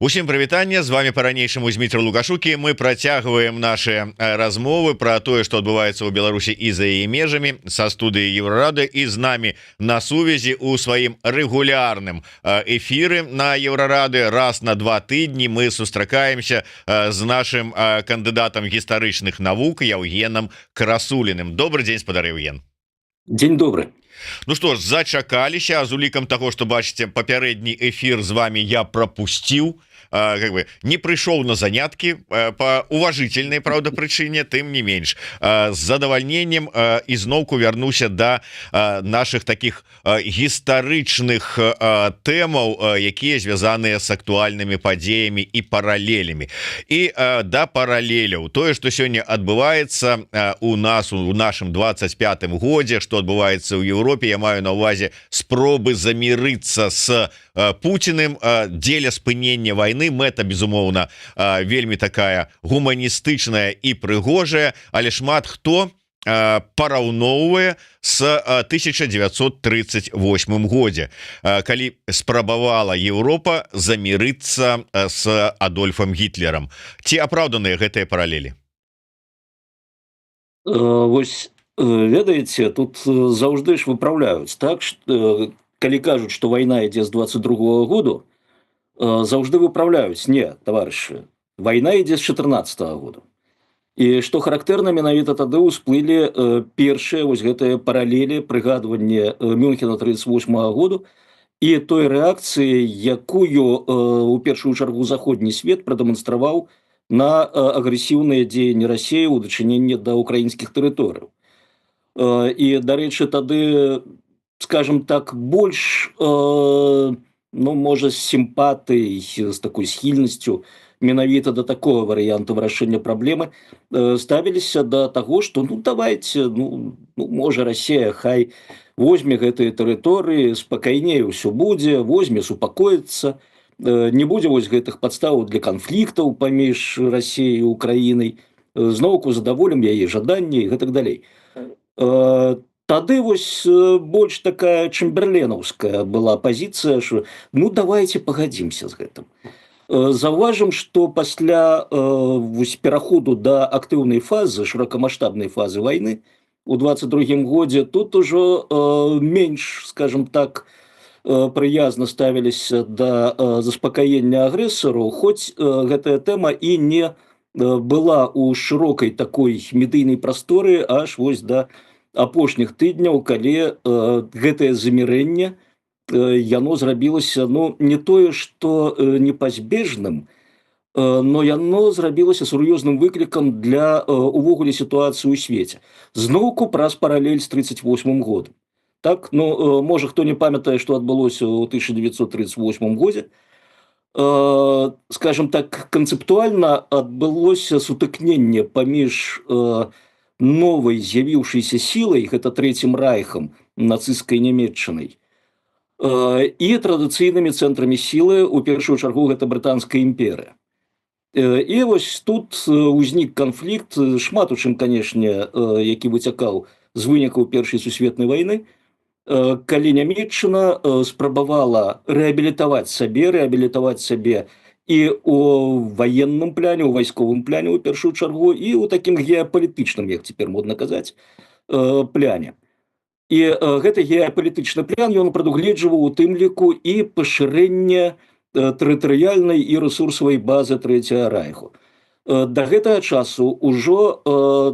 Усім прывітанне, з вамі па-ранейшаму Зміцер Лукашук, і мы працягваем нашы размовы пра тое, што адбываецца ў Беларусі і за яе межамі, са студыі Еўрарадыё. І з намі на сувязі у сваім рэгулярным эфіры на Еўрарадыё раз на 2 тыдні мы сустракаемся з нашым кандыдатам гістарычных навук Яўгенам Красуліным. Добры дзень, спадар Яўген. День добрый. Ну што ж, зачакаліся. З улікам таго, што, бачыце, папярэдні эфір з вамі я прапусціў, как бы не прыйшоў на заняткі по уважительной, правда, прычыне, тым не менш з задавальненнем ізноўку вярнуся да наших таких гістарычных тэмаў, якія звязаныя с актуальнымі падзеямі і паралелямі. І да паралеляў: тое, што сёння адбываецца у нас у нашым 25 годзе, што адбываецца ў Еўропе, я маю на увазе спробы замірыцца с Пуціным дзеля спынення войны. Мэта, безумоўна, вельмі такая гуманістычная і прыгожая, але шмат хто параўноўвае с 1938 годзе, калі спрабавала Еўропа замірыцца с Адольфам Гітлерам. Ці апраўданыя гэтыя паралелі? Вось ведаеце, тут заўжды ж выпраўляюць так, калі кажуць, што вайна ідзе з 22 -го году, заўжды выпраўляюць: не, таварышы, вайна ідзе з 14 -го году. І што характэрна, менавіта тады ўсплылі першыя вось гэтыя паралелі, прыгадванне Мюнхена 38 -го году і той рэакцыі, якую у першую чаргу заходні свет прадэманстраваў на агрэсіўныя дзеянні Расеі ў дачыненні да украінскіх тэрыторыяў. І, дарэчы, тады, скажем так, больш, ну, можа, з сімпатыяй, з такой схільнасцю менавіта да такого варыянту вырашэння праблемы ставіліся да таго, што ну давайте, ну можа, Расея хай возьме гэтыя тэрыторыі, спакайней усё будзе, возьме, супакоіцца, не будзе вось гэтых падставаў для канфліктаў паміж Расеяй і Украінай, зноўку задаволім яе жаданні і гэтак далей. Тады вось больш такая чэмберленаўская была пазіцыя, что ну давайте пагадзімся з гэтым. Заўважым, что пасля вось пераходу да актыўнай фазы, шырокамасштабнай фазы войны у 22 годзе, тут ужо менш, скажем так, прыязна ставіліся да заспакаення агрэсару, хоць гэтая тэма і не была у шырокай такой медыйнай прасторы аж вось да апошніх тыдняў, калі гэтае замірэнне яно зрабілася, ну, не тое што непазбежным, но яно зрабілася сур'ёзным выклікам для увогуле сітуацыі ў свеце, зноўку праз паралель з 38 годам. Так, ну, можа, хто не памятае, што адбылося ў 1938 годзе, скажем так, канцэптуальна адбылося сутыкненне паміж новай з'явіўшайся сілай, гэта Трэцім райхам, нацысцкай Нямеччынай, і традыцыйнымі цэнтрамі сілы, у першую чаргу гэта Брытанская імперыя. І вось тут узнік канфлікт, шмат у чым, канешне, які выцякаў з вынікаў Першай сусветнай вайны, калі Нямеччына спрабавала рэабілітаваць сабе і у ваенным пляне, у вайсковым пляне у першую чаргу, і ў такім геапалітычным, як цяпер модна казаць, пляне. І гэты геапалітычны плян, ён прадугледжваў у тым ліку і пашырэнне тэрытарыяльнай і рэсурсавай базы Трэцяга райху. Да гэтага часу ўжо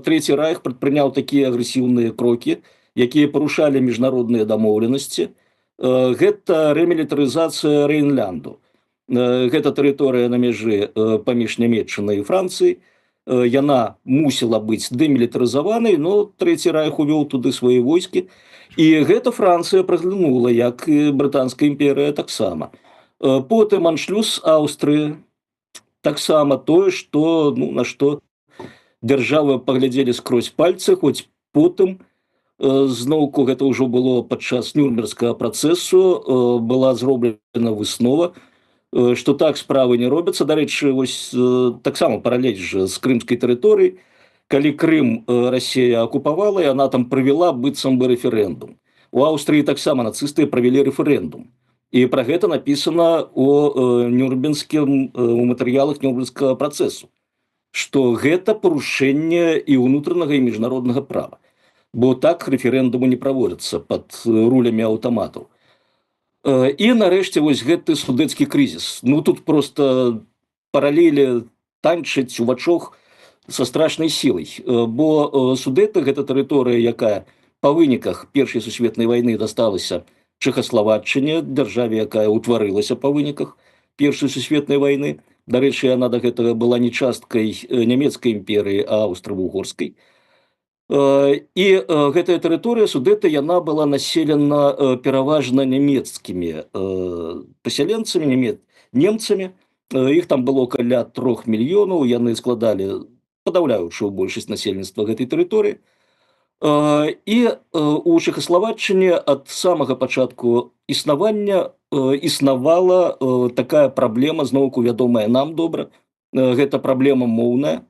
Трэці райх прадпрыняў такія агрэсіўныя крокі, якія парушалі міжнародныя дамоўленасці. Гэта рэмілітарызацыя Рэйнлянду. Гэта тэрыторыя на мяжы паміж Нямеччынай і Францыяй. Яна мусіла быць дэмілітарызаванай, но Трэці райх увёў туды свае войскі. І гэта Францыя праглянула, як і Брытанская імперыя таксама. Потым аншлюс Аўстрыі, таксама тое, што, ну, на што дзяржавы паглядзелі скрозь пальцы, хоць потым зноўку гэта ўжо было падчас Нюрнбергскага працэсу, была зроблена выснова, што так справы не робяцца. Дарэчы, вось таксама паралель ж з крымскай тэрыторыі: калі Крым Расея акупавала, і она там правяла быццам бы рэферэндум. У Аўстрыі таксама нацысты правялі рэферэндум. І пра гэта напісана у нюрнбергскім, у матэрыялах Нюрнбергскага працэсу, што гэта парушэнне і ўнутранага, і міжнароднага права, бо так рэферэндуму не праводзяцца пад рулямі аўтаматаў. І нарэшце вось гэты судэцкі крызіс. Ну, тут просто паралелі танчыць у вачох са страшнай сілай, бо Судэты — гэта тэрыторыя, якая па выніках Першай сусветнай вайны дасталася Чэхаславаччыне, дзяржаве, якая ўтварылася па выніках Першай сусветнай вайны. Дарэчы, яна да гэтага была не часткай Нямецкай імперыі, а аўстра-угорскай. І гэтая тэрыторыя, Судэты, яна была населена пераважна нямецкімі пасяленцамі, немцамі. Іх там было каля 3 мільёнаў, яны складалі падаўляючую большасць насельніцтва гэтай тэрыторыі. І у Чэхаславаччыне ад самага пачатку існавання існавала такая праблема, зноўку вядомая нам добра, гэта праблема моўная.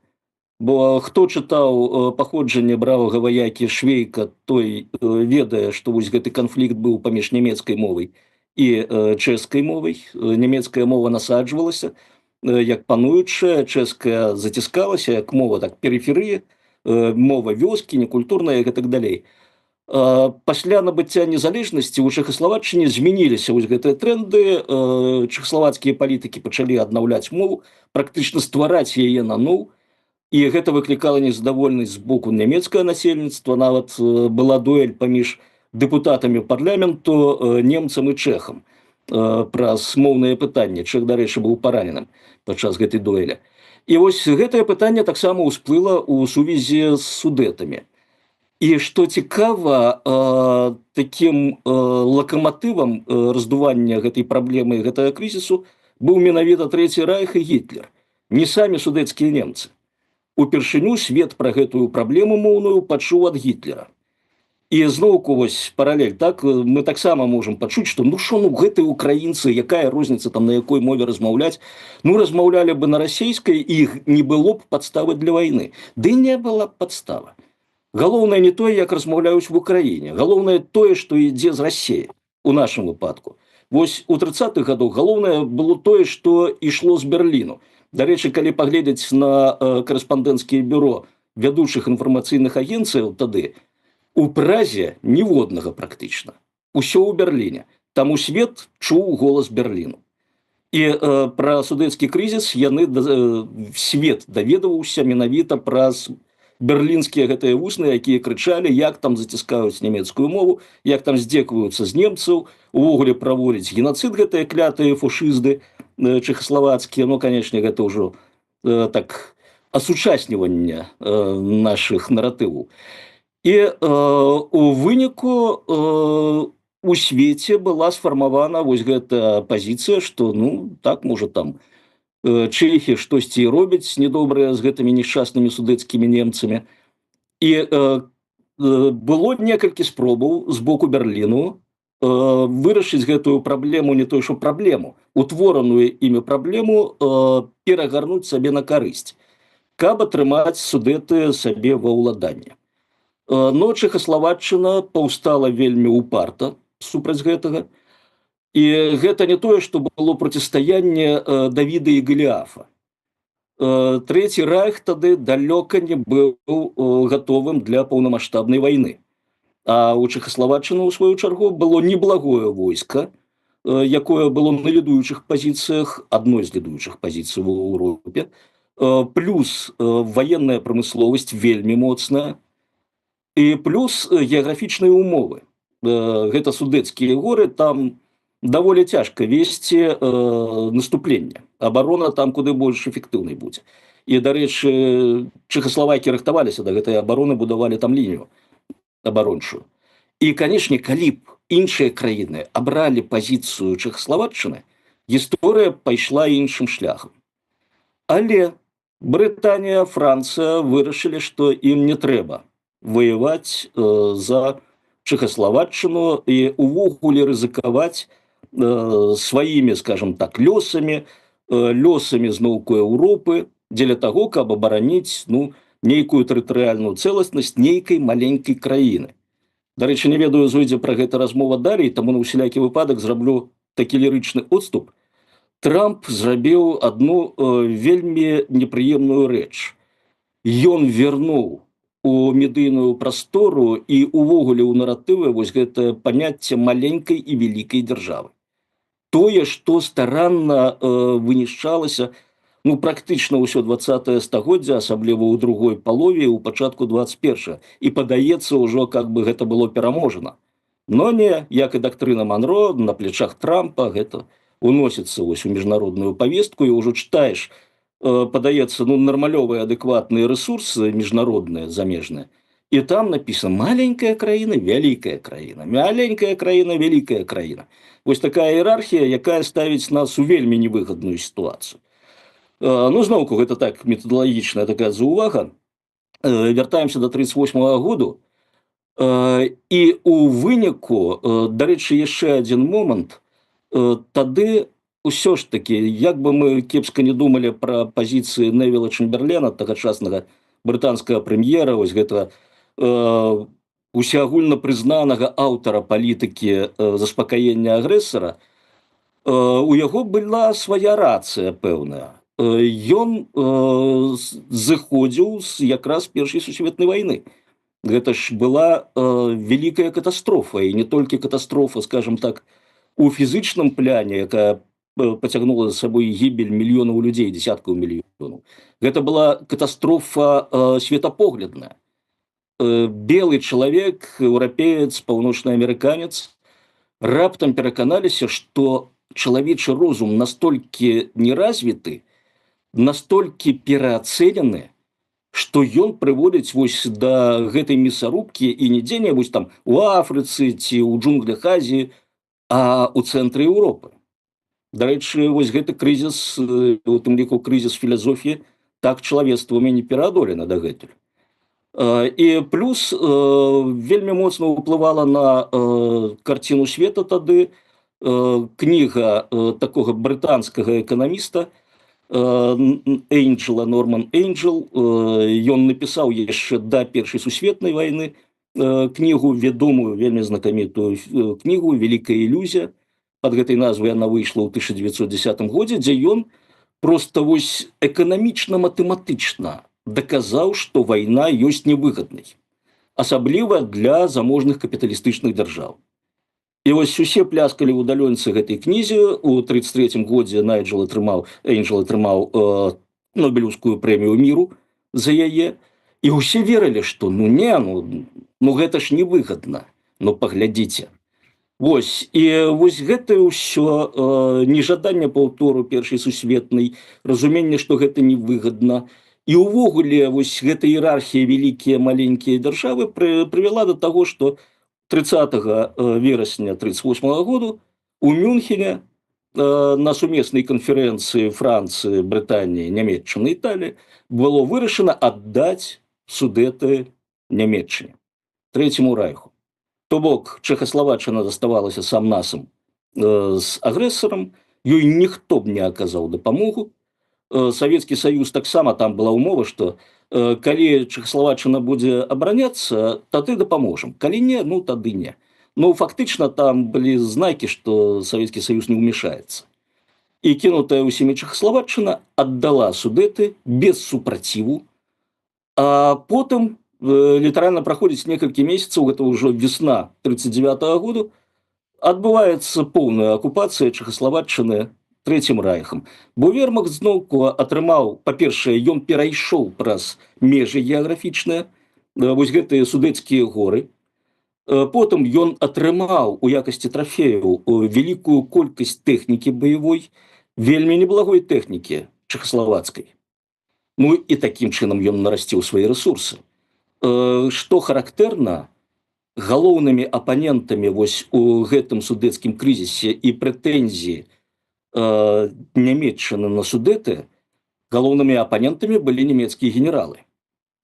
Бо хто чытаў «Паходжанне бравага ваякі Швейка», той ведае, што вось гэты канфлікт быў паміж нямецкай мовай і чэшскай мовай. Нямецкая мова насаджвалася як пануючая, чэшская заціскалася як мова так перыферыі, мова вёскі, некультурная і гэтак далей. Пасля набыцця незалежнасці ў Чэхаславаччыне змяніліся вось гэтыя тренды. Чэхаславацкія палітыкі пачалі аднаўляць мову, практычна ствараць яе наноў, і гэта выклікала незадавольнасць з боку нямецкага насельніцтва. Нават была дуэль паміж дэпутатамі парламенту, немцам і чэхам, праз моўнае пытанне. Чэх, дарэчы, быў параненым падчас гэтай дуэлі. І вось гэтае пытанне таксама ўсплыла ў сувязі з Судэтамі. І што цікава, такім лакаматывам раздування гэтай праблемы, гэтага крызісу быў менавіта Трэці райх і Гітлер, не самі судэцкія немцы. Упершыню свет пра гэтую праблему моўную пачуў ад Гітлера. І зноўку вось паралель, так? Мы таксама можам пачуць, што ну шо, ну гэтыя украінцы, якая розніца там, на якой мове размаўляць, ну размаўлялі бы на расійскай, іх не было б падставы для вайны. Ды не была б падстава. Галоўнае не тое, як размаўляюць в Украіне, галоўнае тое, што ідзе з Расеі. У нашым выпадку вось у 30-х гадоў галоўнае было тое, што ішло з Берліну. Дарэчы, калі паглядзець на карэспандэнцкія бюро вядучых інфармацыйных агенцыяў тады, у Празе ніводнага практычна, усё ў Берліне. Таму свет чуў голас Берліну. І пра судэцкі крызіс яны свет даведаваўся менавіта праз берлінскія гэтыя вусны, якія крычалі, як там заціскаюць нямецкую мову, як там здзекваюцца з немцаў, увогуле праводзіць генацыд гэтыя клятыя фашызды чэхаславацкія. Ну, канешне, гэта ўжо так асучасніванне нашых наратываў. І у выніку у свеце была сфармавана вось гэта пазіцыя, што ну так, можа, там чэхі штосьці і робяць недобрае з гэтымі несчаснымі судэцкімі немцамі. І было некалькі спробаў з боку Берліну вырашыць гэтую праблему, не той що праблему, утвораную імі праблему перагарнуць сабе на карысць, каб атрымаць Судэты сабе ва ўладанне. Но Чэхаславаччына паўстала вельмі упарта супраць гэтага. І гэта не тое, што было процістаянне Давіда і Галіафа. Трэці райх тады далёка не быў гатовым для паўнамасштабнай вайны. А у Чэхаславаччыны, у сваю чаргу, было неблагое войска, якое было на лідуючых пазіцыях, адной з лідуючых пазіцый у Еўропе. Плюс ваенная прамысловасць вельмі моцная і плюс геаграфічныя умовы. Гэта Судэцкія горы, там даволі цяжка весці наступленне. Абарона там куды больш эфектыўнай будзе. І, дарэчы, чэхаславакі рыхтаваліся да гэтай абароны, будавалі там лінію абарончую. І, канешне, калі б іншыя краіны абралі пазіцыю Чэхаславаччыны, гісторыя пайшла іншым шляхам. Але Брытанія, Францыя вырашылі, што ім не трэба ваяваць за Чэхаславаччыну і увогуле рызыкаваць сваімі, скажем так, лёсамі, лёсамі зноўку Еўропы дзеля таго, каб абараніць, ну, нейкую тэрытарыяльную цэласнасць нейкай маленькай краіны. Дарэчы, не ведаю, зойдзе пра гэта размова далей, таму на ўсялякі выпадак зраблю Такі лірычны отступ. Трамп зрабіў одну вельмі непрыемную рэч: ён вярнуў у медыйную прастору і увогуле ў наратывы вось гэта паняцце маленькай і вялікай дзяржавы, тое, што старанна вынішчалася, ну, практычна ўсё 20 стагоддзя, асабліва ў другой палове, у пачатку 21, і падаецца ўжо, как бы гэта было пераможана. Но не, як і дактрына Манро, на плечах Трампа гэта уносіцца вось у міжнародную павестку, і ўжо чытаеш, падаецца, ну, нармалёвыя, адэкватныя рэсурсы міжнародныя, замежныя, і там написано: маленькая краіна, вялікая краіна, маленькая краіна, вялікая краіна. Вось такая іерархія, якая ставіць нас у вельмі невыгадную сітуацыю. Ну, зноўку, гэта так, метадалагічная такая заўвага. Вяртаемся до 38 -го году. І у выніку, дарэчы, яшчэ один момант: тады ўсё ж таки, як бы мы кепска не думалі пра пазіцыі Невіла Чэмберлена, тагачаснага брытанскага прэм'ера, вось гэта усеагульна прызнанага аўтара палітыкі заспакаення агрэсара, у яго была свая рацыя пэўная. Ён зыходзіў з якраз Першай сусветнай вайны. Гэта ж была вялікая катастрофа, і не толькі катастрофа, скажем так, у фізычным пляне, якая пацягнула за сабой гібель мільёнаў людзей, десяткаў мільёнаў. Гэта была катастрофа светапоглядная. Белы чалавек, еўрапеец, паўночнаамерыканец раптам пераканаліся, што чалавечы розум настолькі неразвіты, настолькі пераацэнены, што ён прыводзіць вось да гэтай мясарубкі, і не дзе-небудзь там у Афрыцы ці ў джунглях Азіі, а у цэнтры Еўропы. Дарэчы, вось гэты крызіс, у тым ліку крызіс філазофіі, так чалавецтвамі не пераадолена дагэтуль. І плюс вельмі моцна ўплывала на карціну света тады кніга такога брытанскага эканаміста Эйнджела, Норман Эйнджел. Ён напісаў яшчэ да Першай сусветнай вайны кнігу, вядомую, вельмі знакамітую кнігу «Вялікая ілюзія», под гэтай назвай она выйшла ў 1910 годзе, дзе ён просто вось эканамічна, матэматычна даказаў, што вайна ёсць невыгаднай, асабліва для заможных капіталістычных дзяржаў. І вось усе пляскалі ў далоньцы гэтай кнізе. У 33 годзе Найджел атрымаў, Эйнджел атрымаў Нобелеўскую прэмію міру за яе, і ўсе верылі, што ну не, ну гэта ж невыгадна, но паглядзіце. Вось, і вось гэта ўсё, нежаданне паўтору Першай сусветнай, разуменне, што гэта невыгадна, і ўвогуле вось гэта іерархія вялікія, маленькія дзяржавы прывяла до таго, што 30 верасня 38 -го году у Мюнхене на сумеснай канферэнцыі Францыі, Брытаніі, Нямеччыны, Італіі было вырашана аддаць Судэты Нямеччыне, Трэцяму райху. То бок Чэхаславаччына заставалася сам насам з агрэсарам, ёй ніхто б не аказаў дапамогу. Савецкі Саюз таксама, там была ўмова, што калі Чэхаславаччына будзе абараняцца, тады дапаможам, калі не, ну тады не. Ну, фактычна там былі знакі, што Савецкі Саюз не ўмешаецца. І кінутая ўсімі Чэхаславаччына аддала Судэты без супраціву. А потым літаральна праходзіць некалькі месяцаў, гэта ўжо весна 39 -го году, адбываецца поўная акупацыя Чэхаславаччыны Трэцім райхам. Бо вермахт зноўку атрымаў, па-першае, ён перайшоў праз межы геаграфічныя, вось гэтыя Судэцкія горы. Потым ён атрымаў у якасці трафеяў вялікую колькасць тэхнікі баявой, вельмі неблагой тэхнікі чэхаславацкай. Ну і такім чынам ён нарасціў свае рэсурсы. Што характэрна, галоўнымі апанентамі вось у гэтым судэцкім крызісе і прэтэнзіі Нямеччыны на Судэты, галоўнымі апанентамі былі нямецкія генералы,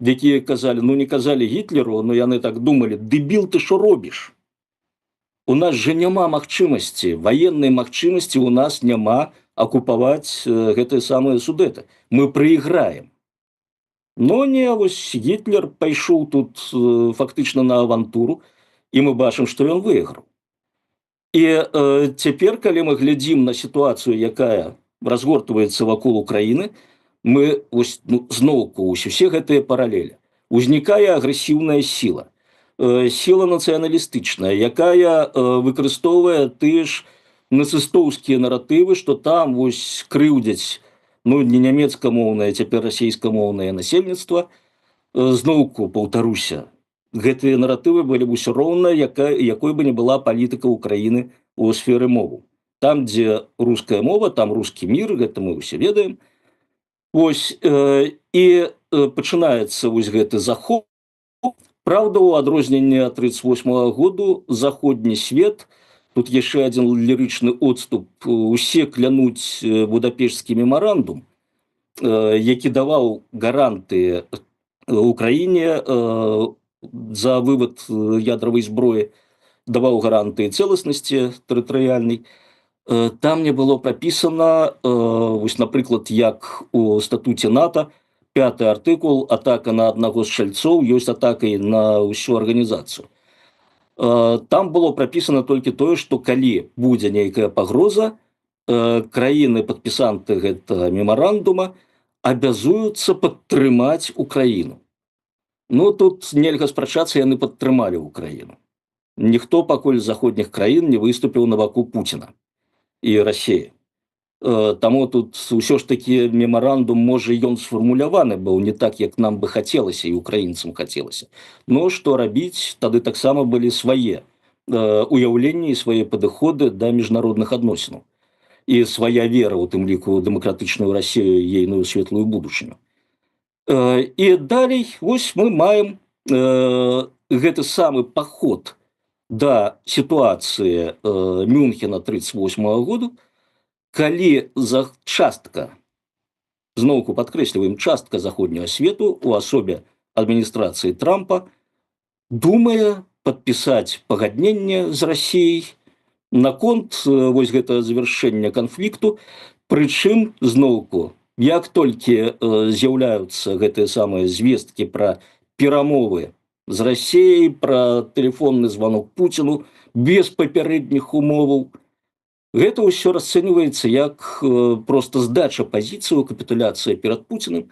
якія казалі, ну, не казалі Гітлеру, но яны так думалі: «Дэбіл, ты що робіш? У нас же няма магчымасці, ваеннай магчымасці у нас няма акупаваць гэтыя самыя Судэты. Мы прайграем». Но не, вось Гітлер пайшоў тут фактычна на авантуру, і мы бачым, што ён выйграў. І цяпер, калі мы глядзім на сітуацыю, якая разгортваецца вакол Украіны, мы ось, ну, зноўку ось усе гэтыя паралелі. Узнікае агрэсіўная сіла, сіла нацыяналістычная, якая выкарыстоўвае тыя ж нацыстоўскія наратывы, што там вось крыўдзяць, ну, не нямецкамоўнае, цяпер расійскамоўнае насельніцтва. Зноўку паўтаруся, гэтыя наратывы былі б усё роўна, якой бы не была палітыка Украіны у сферы мову. Там, дзе руская мова, там русский мир, гэта мы ўсе ведаем. Ось і пачынаецца вось гэты заход. Праўда, у адрозненне ад 38 -го году заходні свет, тут яшчэ один лірычны отступ, усе клянуць Будапештскі мемарандум, які даваў гаранты Украіне за вывод ядравай зброі, даваў гарантыі цэласнасці тэрытарыяльнай. Там не было прапісана, вось, напрыклад, як у статуце НАТО, пятый артыкул: атака на аднаго з чальцоў ёсць атакай на ўсю арганізацыю. Там было прапісана толькі тое, што калі будзе нейкая пагроза, краіны падпісанты гэтага мемарандума абязуюцца падтрымаць Украіну. Ну, тут нельга спрачацца, яны падтрымалі Украіну. Ніхто пакуль з заходніх краін не выступіў на баку Пуціна і Расеі. Таму тут ўсё ж такі мемарандум, можа, ён сфармуляваны быў не так, як нам бы хацелася і украінцам хацелася. Но што рабіць, тады таксама былі свае уяўленні і свае падыходы да міжнародных адносінаў і свая вера, у тым ліку дэмакратычную Расею, ейную светлую будучыню. І далей вось мы маем гэты самы паход да сітуацыі Мюнхена 38 -го году, калі за частка, зноўку падкрэсліваем, частка заходняга свету у асобе адміністрацыі Трампа думае падпісаць пагадненне з Расіяй наконт вось гэтага завяршэння канфлікту. Прычым, зноўку, як толькі з'яўляюцца гэтыя самыя звесткі пра перамовы з Расіяй, пра тэлефонны званок Пуціну без папярэдніх умоваў, гэта ўсё расцэньваецца як просто здача пазіцыю, капітуляцыя перад Пуціным.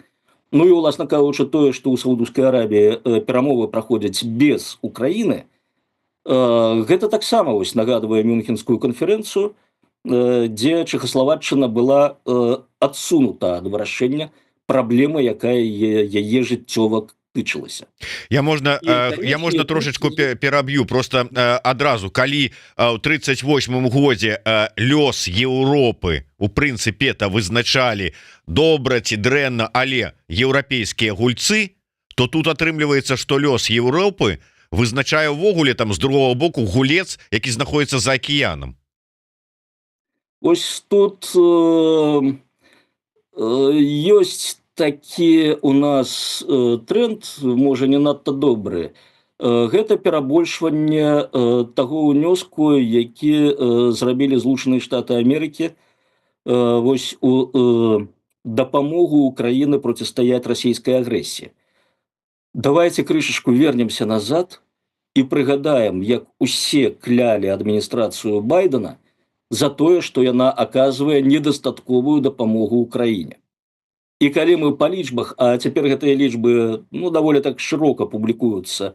Ну і, уласна кажучы, тое, што ў Саудаўскай Арабіі перамовы праходзяць без Украіны, гэта таксама вось нагадвае Мюнхенскую канферэнцыю, дзе Чэхаславаччына была адсунута ад вырашэння праблемы, якая яе жыццёва тычылася. Я можна І, я можна канешне, трошечку пераб'ю просто адразу: калі ў 38 годзе лёс Еўропы у прынцыпе то вызначалі, добра ці дрэнна, але еўрапейскія гульцы, то тут атрымліваецца, что лёс Еўропы вызначае увогуле там з другого боку гулец, які знаходіцца за акіянам. Ось тут ёсць такі у нас тренд, можа, не надта добры. Гэта перабольшванне таго ўнёску, які зрабілі Злучаныя Штаты Амерыкі вось у дапамогу Украіны процістаяць расійскай агрэсіі. Давайте крышачку вернемся назад і прыгадаем, як усе клялі адміністрацыю Байдена за тое, што яна аказвае недастатковую дапамогу Украіне. І калі мы па лічбах, а цяпер гэтыя лічбы, ну, даволі так шырока публікуюцца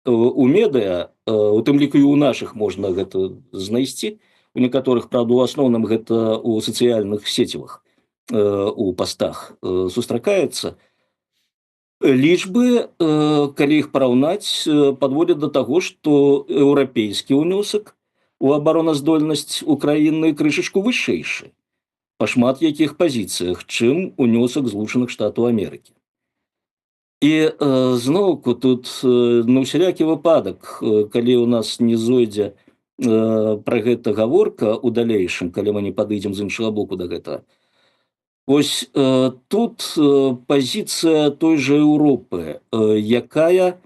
у медыа, у тым ліку і ў нашых можна гэта знайсці, у некаторых, праўда, у асноўным гэта у сацыяльных сецівах, у пастах сустракаецца. Лічбы, калі іх параўнаць, падводзяць да таго, што еўрапейскі ўнёсак у абароназдольнасць Украіны крышачку вышэйшы па шмат якіх пазіцыях, чым унёсак Злучаных Штатаў Амерыкі. І зноўку тут на ўсялякі выпадак, калі у нас не зойдзе пра гэта гаворка у далейшым, калі мы не падыдзем з іншага боку да гэтага. Ось тут пазіцыя той жа Еўропы, якая,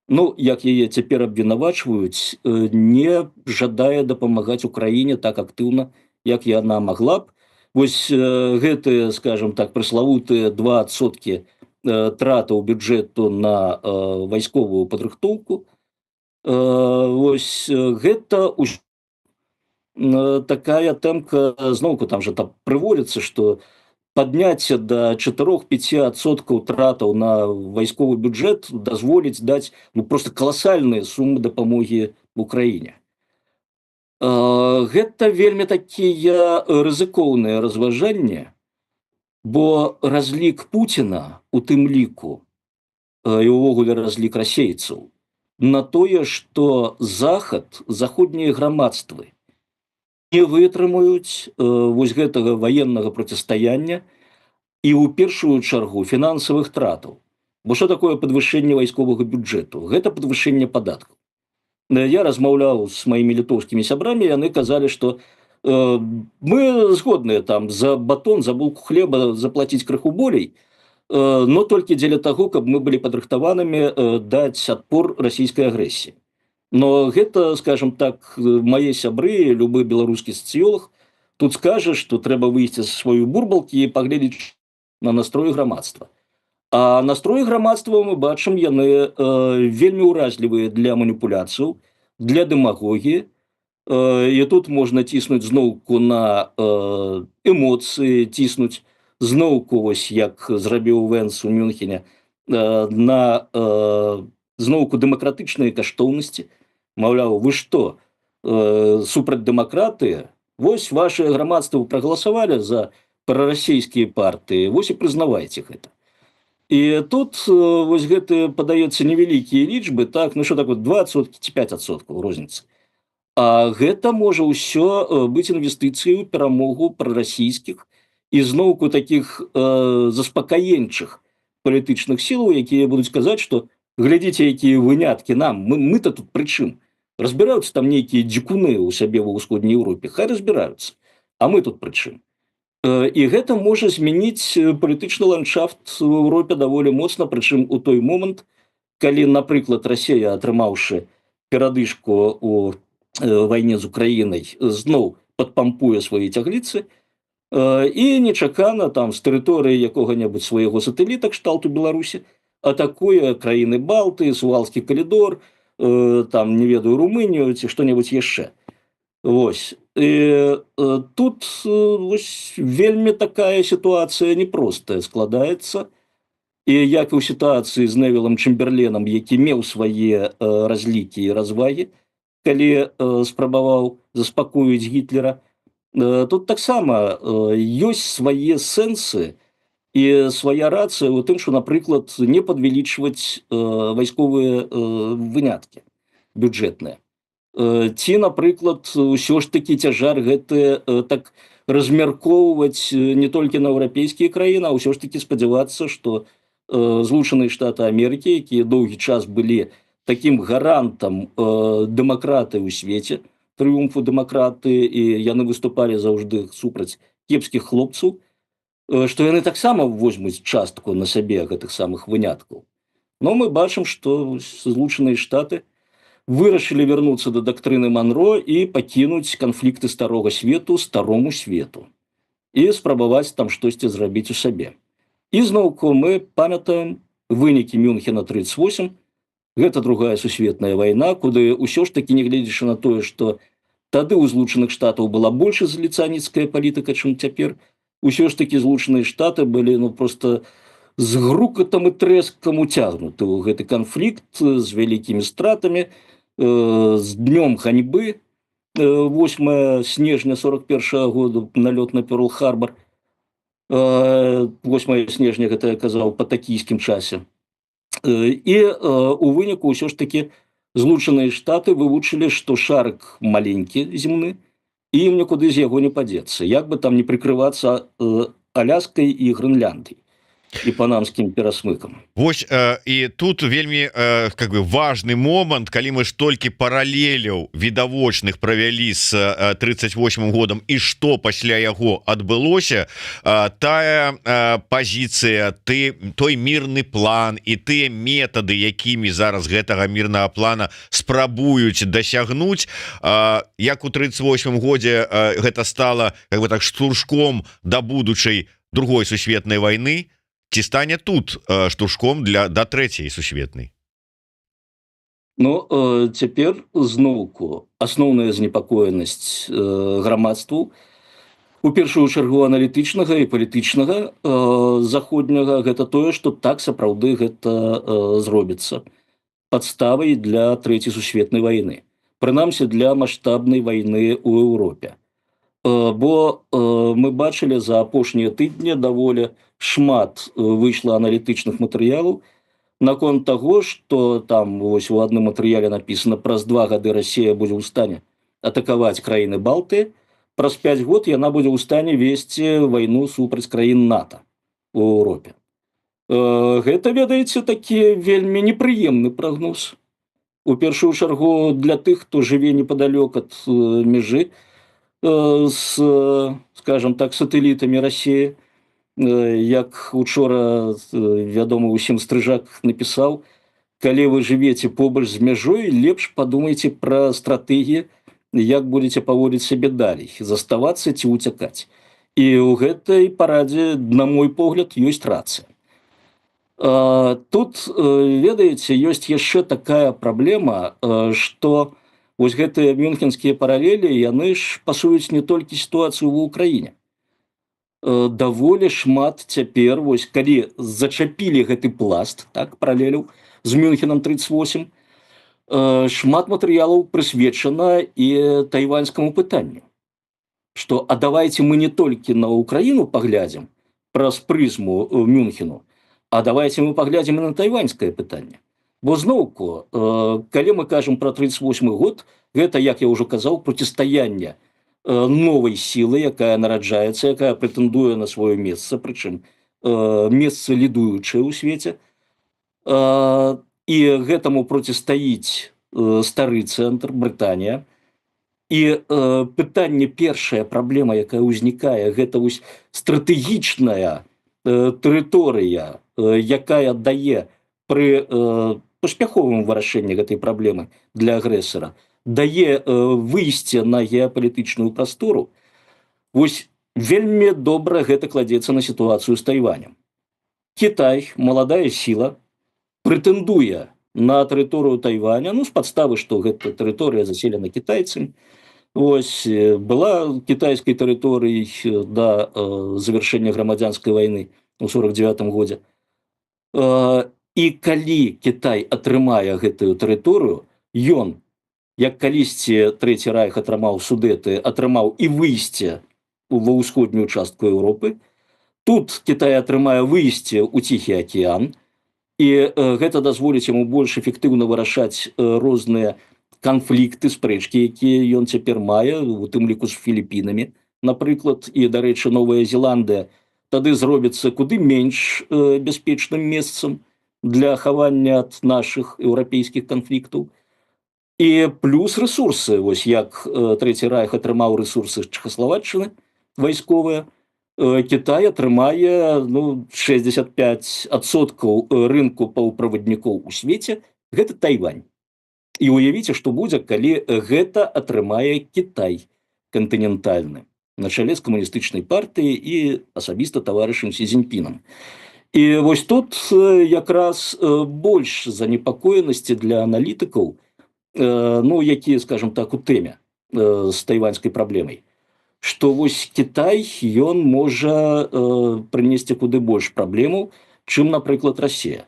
ну, як яе цяпер абвінавачваюць, не жадае дапамагаць Украіне так актыўна, як яна магла б. Вось гэтыя, скажем так, прыславутыя 2% тратаў бюджэту на вайсковую падрыхтоўку, вось гэта Такая тэмка зноўку, там же там прыводіцца, что падняцце до 4-5% тратаў на вайсковы бюджэт дазволіць даць, ну, просто каласальныя сумы дапамогі Украіне. Гэта вельмі такія рызыкоўныя разважанні, бо разлік Пуціна, у тым ліку і увогуле разлік расейцаў на тое, что захад, заходнія грамадствы не вытрымаюць вось гэтага ваеннага процістаяння і ў першую чаргу фінансавых тратаў. Бо что такое падвышэнне вайсковага бюджэту? Гэта падвышэнне падаткаў. Я размаўляў з маімі літоўскімі сябрамі, яны казалі, что мы згодныя там за батон, за булку хлеба заплаціць крыху болей, но толькі дзеля таго, каб мы былі падрыхтаванымі даць адпор расійскай агрэсіі. Но гэта, скажем так, мае сябры, любы беларускі сацыёлог тут скажа, что трэба выйсці з сваю бурбалкі і паглядзець на настрой грамадства. А настрой грамадства, мы бачым, яны вельмі ўразлівыя для маніпуляцыяў, для дэмагогіі. І тут можна ціснуць зноўку на эмоцыі, ціснуць зноўку, вось як зрабіў Вэнс у Мюнхене, на зноўку дэмакратычныя каштоўнасці. Маўляў, вы што, супраць дэмакратыі? Вось ваше грамадства прагаласавалі за прарасійскія партыі, вось і прызнавайце гэта. І тут вось гэты, падаецца, невялікія лічбы, так, ну что так вот, 2% ці 5% розніцы. А гэта можа ўсё быць інвестыцыяй ў перамогу прарасійскіх і зноўку такіх заспакаенчых палітычных сілаў, якія будуць казаць, што глядзіце, якія выняткі нам, мы-то тут прычым? Разбіраюцца там нейкія дзікуны ў сябе ва ўсходняй Еўропе, хай разбіраюцца, а мы тут прычым? І гэта можа змяніць палітычны ландшафт в Еўропе даволі моцна, прычым у той момант, калі, напрыклад, Расія, атрымаўшы перадышку у вайне з Украінай, зноў падпампуе свае цягліцы і нечакана там з тэрыторыі якога-небудзь свайго сатэліта кшталту Беларусі атакуе краіны Балты, Сувалскі калідор, там, не ведаю, Румынію ці што-небудзь яшчэ. Вось. І тут вось вельмі такая сітуацыя непростая складаецца. І як і ў сітуацыі з Невілам Чэмберленам, які меў свае разлікі і развагі, калі спрабаваў заспакоіць Гітлера, тут таксама ёсць свае сэнсы і свая рацыя ў тым, што, напрыклад, не падвялічваць вайсковыя выняткі бюджэтныя. Ці, напрыклад, ўсё ж такі цяжар гэты так размяркоўваць не толькі на еўрапейскія краіны, а ўсё ж такі спадзявацца, што Злучаныя Штаты Амерыкі, якія доўгі час былі такім гарантам дэмакратыі ў свеце, трыумфу дэмакраты, і яны выступалі заўжды супраць кепскіх хлопцаў, што яны таксама возьмуць частку на сябе гэтых самых выняткаў. Но мы бачым, што Злучаныя Штаты вырашылі вярнуцца да дактрыны Манро і пакінуць канфлікты старога свету старому свету і спрабаваць там штосьці зрабіць у сабе. І зноўку мы памятаем вынікі Мюнхена 38. Гэта Другая сусветная вайна, куды ўсё ж такі, нягледзячы на тое, што тады ў Злучаных Штатаў была больш ізаляцыяніцкая палітыка, чым цяпер, усё ж такі Злучаныя Штаты былі, ну, просто з грукатам і трэскам уцягнуты ў гэты канфлікт з вялікімі стратамі, з днём ганьбы 8 снежня 41 году, налёт на Пёрл-Харбор 8 снежня, гэта я казаў па такійскім часе. І у выніку ўсё ж такі Злучаныя Штаты вывучылі, што шарык маленькі земны і ім нікуды з яго не падзецца, як бы там не прыкрывацца Аляскай і Грэнляндыяй і панамскім перасмыкам. Вось і тут вельмі как бы важный момант, калі мы ж толькі паралеляў відавочных правялі с 38 годам і что пасля яго адбылося, тая пазіцыя, ты той мірны план і тыя метады, якімі зараз гэтага мірнага плана спрабуюць дасягнуць, як у 38 годзе гэта стало как бы так штуршком да будучай Другой сусветнай войны, ці стане тут штуршком для да Трэцяй сусветнай? Ну, цяпер зноўку асноўная занепакоенасць грамадству, у першую чаргу аналітычнага і палітычнага, заходняга, гэта тое, што так, сапраўды гэта зробіцца падставай для Трэцяй сусветнай вайны, прынамсі для маштабнай вайны ў Еўропе. Бо мы бачылі, за апошнія тыдні даволі шмат выйшла аналітычных матэрыялаў наконт таго, что там вось у адным матэрыяле написано: праз 2 гады Расія будзе ў стане атакаваць краіны Балты, праз 5 год яна будзе ў стане весці вайну супраць краін НАТО у Еўропе. Гэта, ведаеце, такі вельмі непрыемны прагноз, у першую чаргу для тых, хто жыве непадалёк ад мяжы с, скажем так, сатэлітамі Расіі. Як учора вядома усім Стрыжак напісаў: калі вы жывеце побач з мяжой, лепш падумайце пра стратэгіі, як будете паводзіць сябе далей, заставацца ці уцякаць. І ў гэтай парадзе, на мой погляд, ёсць рацыя. Тут, ведаеце, ёсць яшчэ такая праблема, что вось гэтыя мюнхенскія паралелі, яны ж пасуюць не толькі сітуацыю ва Ўкраіне. Даволі шмат цяпер, вось калі зачапілі гэты пласт, так, паралеляў з Мюнхенам 38, шмат матэрыялаў прысвечана і тайваньскаму пытанню, что а давайте мы не толькі на Украіну паглядзім праз прызму Мюнхену, а давайте мы паглядзім і на тайваньскае пытанне. Бо зноўку, калі мы кажам про 38 год, гэта, як я ўжо казаў, процістаянне новай сілы, якая нараджаецца, якая прэтэндуе на сваё месца, прычым месца лідуючае ў свеце, і гэтаму процістаіць стары цэнтр, Брытанія. І пытанне, першая праблема, якая ўзнікае, гэта вось стратэгічная тэрыторыя, якая дае пры паспяховым вырашэнні гэтай праблемы для агрэсара, дае выйсце на геапалітычную прастору. Вось вельмі добра гэта кладзецца на сітуацыю з Тайванем. Кітай, маладая сіла, прэтэндуе на тэрыторыю Тайваня, ну, з падставы, што гэта тэрыторыя заселена кітайцамі. Ось была кітайскай тэрыторыяй да завяршэння грамадзянскай вайны ў 49 годзе. І калі Кітай атрымае гэтую тэрыторыю, ён, як калісьці Трэці райх атрымаў Судэты, атрымаў і выйсце ва ўсходнюю частку Еўропы. Тут Кітай атрымае выйсце ў Ціхі акіян, і гэта дазволіць яму больш эфектыўна вырашаць розныя канфлікты, спрэчкі, якія ён цяпер мае, у тым ліку з Філіпінамі, напрыклад. І, дарэчы, Новая Зеландыя тады зробіцца куды менш бяспечным месцам для хавання ад нашых еўрапейскіх канфліктаў. І плюс рэсурсы. Вось як Трэці райх атрымаў рэсурсы з Чэхаславаччыны вайсковыя, Кітай атрымае, ну, 65% рынку паўправаднікоў у свеце, гэта Тайвань. І уявіце, што будзе, калі гэта атрымае Кітай кантынентальны на чале з Камуністычнай партыяй і асабіста таварышам Сі Цзіньпінам. І вось тут якраз больш занепакоенасці для аналітыкаў, ну, якія, скажем так, у тэме з тайваньскай праблемай, што вось Кітай, ён можа прынесці куды больш праблемаў, чым, напрыклад, Расія.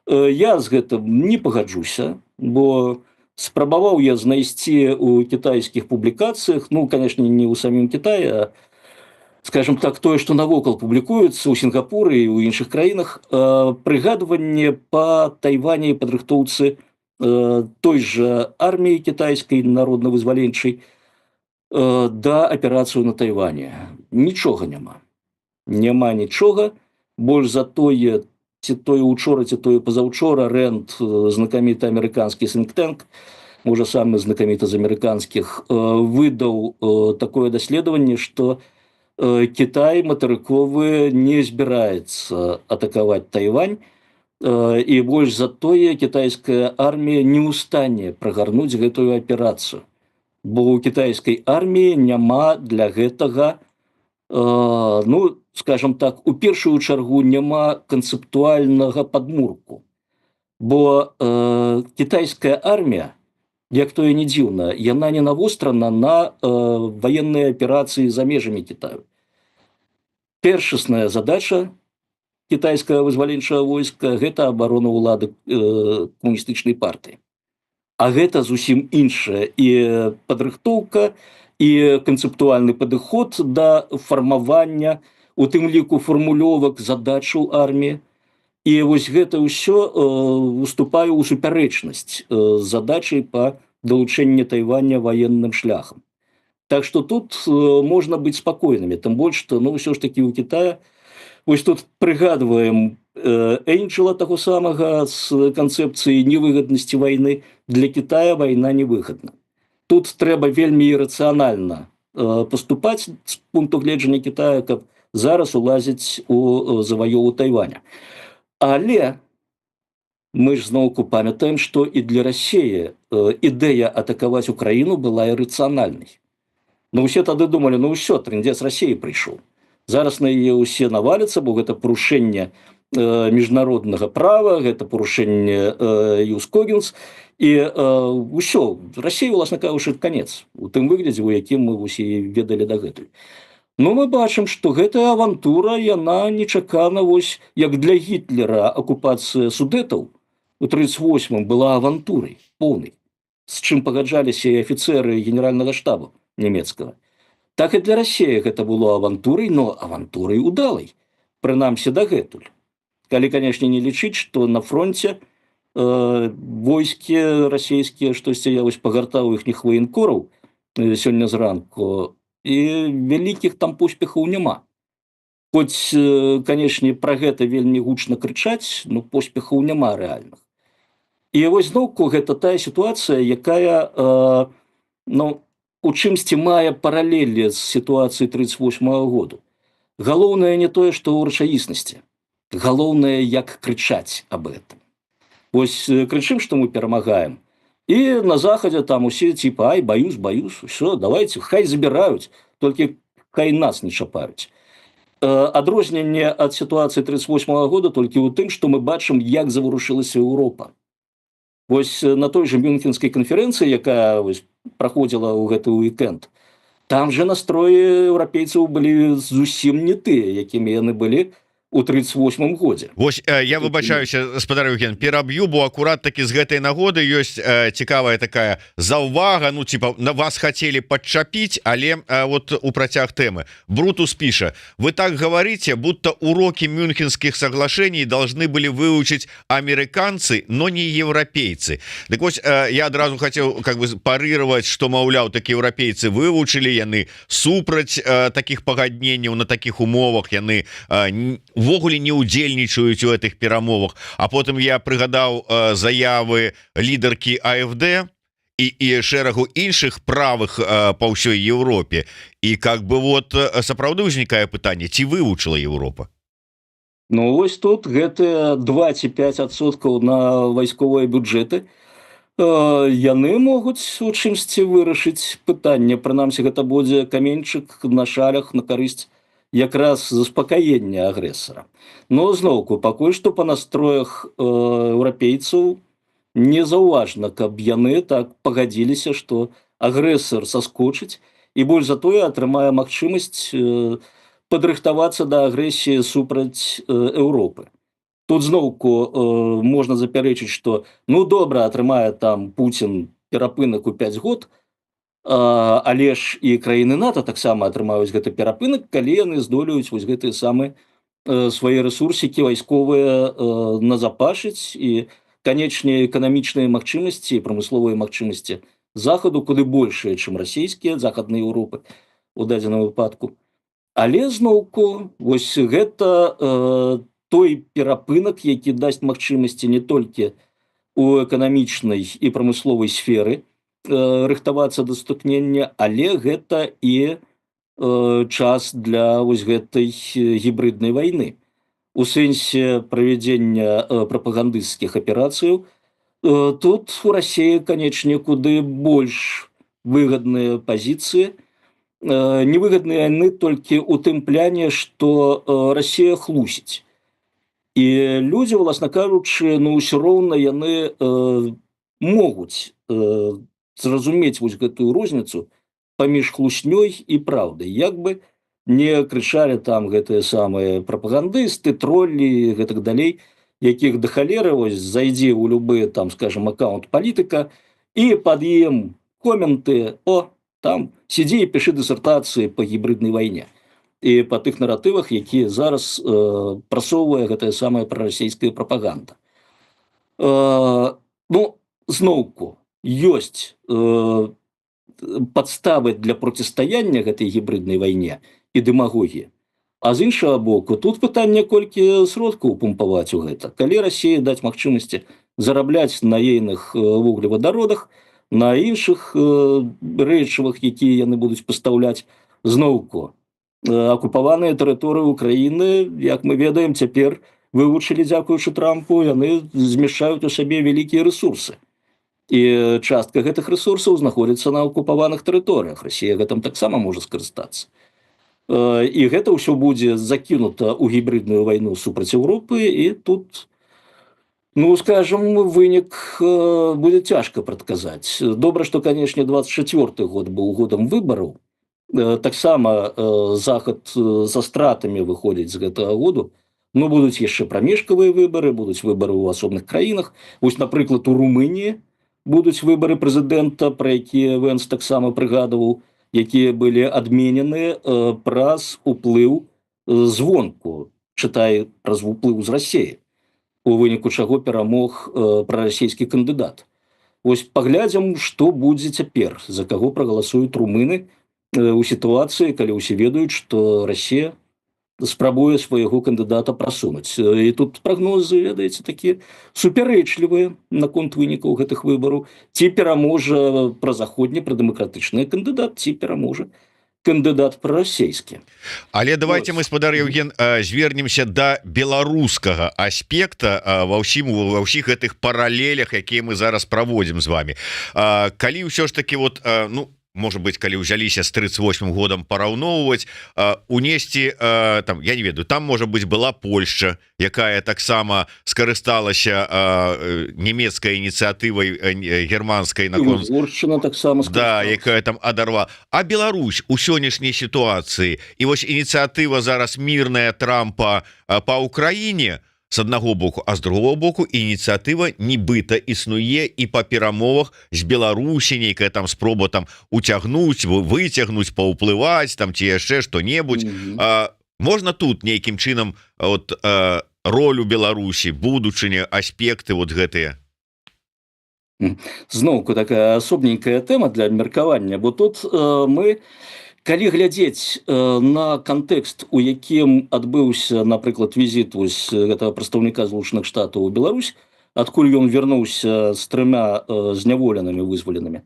Я з гэтым не пагаджуся, бо спрабаваў я знайсці у кітайскіх публікацыях, ну, конечно, не ў самім Кітаі, а, скажем так, тое, што навокал публікуецца ў Сінгапуры і ў іншых краінах, прыгадванне па Тайване і падрыхтоўцы той жа арміі кітайскай народна-вызваленчай да аперацыю на Тайване. Нічога няма, няма нічога. Больш за тое, ці тое учора, ці тое пазаўчора Рэнд, знакаміты амерыканскі think-tank, можа, самы знакаміты з амерыканскіх, выдаў такое даследаванне, што Кітай матэрыковы не збіраецца атакаваць Тайвань, і больш за тое, кітайская армія не ў стане прагарнуць гэтую аперацыю, бо ў кітайскай арміі няма для гэтага, ну, скажем так, у першую чаргу няма канцэптуальнага падмурку. Бо кітайская армія, як тое не дзіўна, яна не навострана на ваенныя аперацыі за межамі Китаю. Першасная задача кітайскага вызваленчага войска — гэта абарона ўлады камуністычнай партыі. А гэта зусім іншая і падрыхтоўка, і канцэптуальны падыход да фармавання, у тым ліку фармулёвак задачаў арміі. І вось гэта ўсё уступае ў супярэчнасць з задачай па далучэнні Тайваня ваенным шляхам. Так что тут можна быць спакойнымі, тым больш што, ну, ўсё ж таки у Китая, вось тут прыгадваем Энджела таго самага з канцэпцыі невыгаднасці вайны: для Китая вайна невыгадна. Тут трэба вельмі ірацыянальна поступаць з пункту гледжання Китая, каб зараз улазіць у заваёву Тайваня. Але мы ж зноўку памятаем, што і для Расеі ідэя атакаваць Украіну была ірацыянальнай. Ну, усе тады думалі: ну ўсё, трындец Расеі прыйшоў. Зараз на яе ўсе наваляцца, бо гэта парушэнне міжнароднага права, гэта парушэнне юс когенс, і ўсё, Расія, уласна кажучы, канец у тым выглядзе, у якім мы усе ведалі дагэтуль. Ну, мы бачым, што гэтая авантура, яна нечакана, вось як для Гітлера акупацыя Судэтаў у 38 была авантурай поўнай, з чым пагаджаліся і афіцеры генеральнага штабу нямецкага, так і для Расеі гэта было авантурай, но авантурай удалай, прынамсі дагэтуль, калі, канешне, не лічыць, што на фронте войскі расійскія, штосьці я вось пагартаў іхніх военкораў сёння зранку, і вялікіх там поспехаў няма. Хоць, канешне, пра гэта вельмі гучна крычаць, но поспехаў няма рэальных. І вось зноўку гэта тая сітуацыя, якая ну, у чымсьці мае паралелі з сітуацыяй 38 -го году. Галоўнае не тое, што ў рэчаіснасці, галоўнае, як крычаць об этом. Вось крычым, што мы перамагаем, і на захадзе там усе типа: «Ай, баюсь, баюсь, все, давайте, хай забіраюць, толькі хай нас не чапаюць». Адрозненне ад сітуацыі 38 -го года толькі ў тым, што мы бачым, як заварушылася Еўропа. Вось на той же Мюнхенскай канферэнцыі, якая вось праходзіла ў гэты уікенд, там же настроі еўрапейцаў былі зусім не тыя, якімі яны былі у 38 годзе. Вось я выбачаюся, спадар Евген, пераб'ю, бо акурат таки з гэтай нагоды ёсць цікавая такая заўвага. Ну, типа, на вас хотели падчапіць, але вот у працяг тэмы Брутус піша: «Вы так говорите, будто уроки мюнхенских соглашений должны были выучить американцы, но не европейцы». Дык вось, я адразу хотел как бы парировать, что, маўляў, так еўрапейцы вывучылі, яны супраць таких пагадненняў на таких умовах, яны увогуле не удзельнічаюць у гэтых перамовах. А потым я прыгадаў заявы лідаркі АФД і шэрагу іншых правых па ўсёй Европе, і как бы вот сапраўды ўзнікае пытанне, ці вывучыла Европа. Ну, вось тут гэтыя 25% на вайсковыя бюджэты, яны могуць у чымсьці вырашыць пытанне. Прынамсі, гэта будзе каменьчык на шалях на карысць якраз заспакаення агрэсара. Но зноўку, пакуль што па настроях еўрапейцаў не заўважна, каб яны так пагадзіліся, што агрэсар саскочыць і, больш за тое, атрымае магчымасць падрыхтавацца да агрэсіі супраць Еўропы. Тут зноўку можна запярэчыць, што, ну, добра, атрымае там Пуцін перапынак у 5 год, але ж і краіны НАТО таксама атрымаюць гэты перапынак, калі яны здолеюць вось гэтыя самыя свае рэсурсікі вайсковыя назапашыць. І, канечне, эканамічныя магчымасці і прамысловыя магчымасці захаду куды большыя, чым расійскія, Захаднай Еўропы у дадзеным выпадку. Але зноўку вось гэта той перапынак, які дасць магчымасці не толькі у эканамічнай і прамысловай сферы рыхтавацца да сутыкнення, але гэта і час для вось гэтай гібрыднай вайны у сэнсе правядзення прапагандысцкіх аперацыяў. Тут у Расіі, канечне, куды больш выгадныя пазіцыі. Невыгадныя яны толькі ў тым пляне, што Расія хлусіць. І людзі, уласна кажучы, ну, ўсё роўна яны могуць зразумець вось гэтую розніцу паміж хлуснёй і праўдай, як бы не крычалі там гэтыя самыя прапагандысты, троллі, гэтак далей, якіх да халеры. Вось зайдзі ў любы там, скажем, акаўнт палітыка, і пад ім коменты, о, там сидзі і пішы дысертацыі по гібриднай вайне і па тых наратывах, якія зараз прасоўвае гэтая самая прарасійская прапаганда. Ну, зноўку, ёсць падставы для процістаяння гэтай гібриднай вайне і дэмагогіі. А з іншага боку, тут пытанне, колькі сродкаў пумпаваць у гэта. Калі Расіі даць магчымасці зарабляць на ейных вуглевадародах, на іншых рэчывах, якія яны будуць пастаўляць, зноўку, акупаваныя тэрыторыі Украіны, як мы ведаем цяпер, вывучылі дзякуючы Трампу, яны змяшчаюць у сабе вялікія рэсурсы. І частка гэтых рэсурсаў знаходзіцца на акупаваных тэрыторыях. Расія гэтым таксама можа скарыстацца. І гэта ўсё будзе закінута ў гібридную вайну супраць Еўропы, і тут, ну, скажем, вынік будзе цяжка прадказаць. Добра, што, канешне, 24 год быў годам выбараў. Таксама Захад са стратамі выходзіць з гэтага году. Ну, будуць яшчэ прамежкавыя выбары, будуць выбары ў асобных краінах. Вось, напрыклад, у Румыніі будуць выбары прэзідэнта, пра якія Вэнс таксама прыгадваў, якія былі адменены праз уплыў звонку, чытай, праз уплыў з Расеі, у выніку чаго перамог прарасійскі кандыдат. Вось паглядзім, што будзе цяпер, за каго прагаласуюць румыны у сітуацыі, калі ўсе ведаюць, што Расія спрабуе свайго кандыдата прасунуць. І тут прагнозы, ведаеце, такія супярэчлівыя наконт вынікаў гэтых выбараў: ці пераможа празаходні, прадэмакратычны кандыдат, ці пераможа кандыдат прарасійскі. Але давайте мы, спадар Яўген, звернемся да беларускага аспекта ва ўсіх гэтых паралелях, якія мы зараз праводзім з вами. Калі ўсё ж таки вот, ну, может быть, калі ўзяліся с 38 годам параўноўваць, унесці там, я не ведаю, там, может быть, была Польша, якая таксама скарысталася нямецкай ініцыятывай, германскай наконт Угоршчына таксама. Да, якая там адарва. А Беларусь у сённяшняй сітуацыі, і вось ініцыятыва зараз мірная Трампа по Украіне с аднаго боку, а з другого боку ініцыятыва нібыта існуе і па перамовах з Беларусі, нейкая там спроба там уцягнуць, выцягнуць, паўплываць там ці яшчэ что-небудзь. Можна тут нейкім чынам от ролю Беларусі, будучыні, аспекты вот гэтыя? Зноўку, такая асобненькая тэма для абмеркавання, бо тут мы, калі глядзець на кантэкст, у якім адбыўся, напрыклад, візіт вось гэтага прадстаўніка Злучаных Штатаў у Беларусь, адкуль ён вярнуўся з трыма зняволенымі, вызваленымі,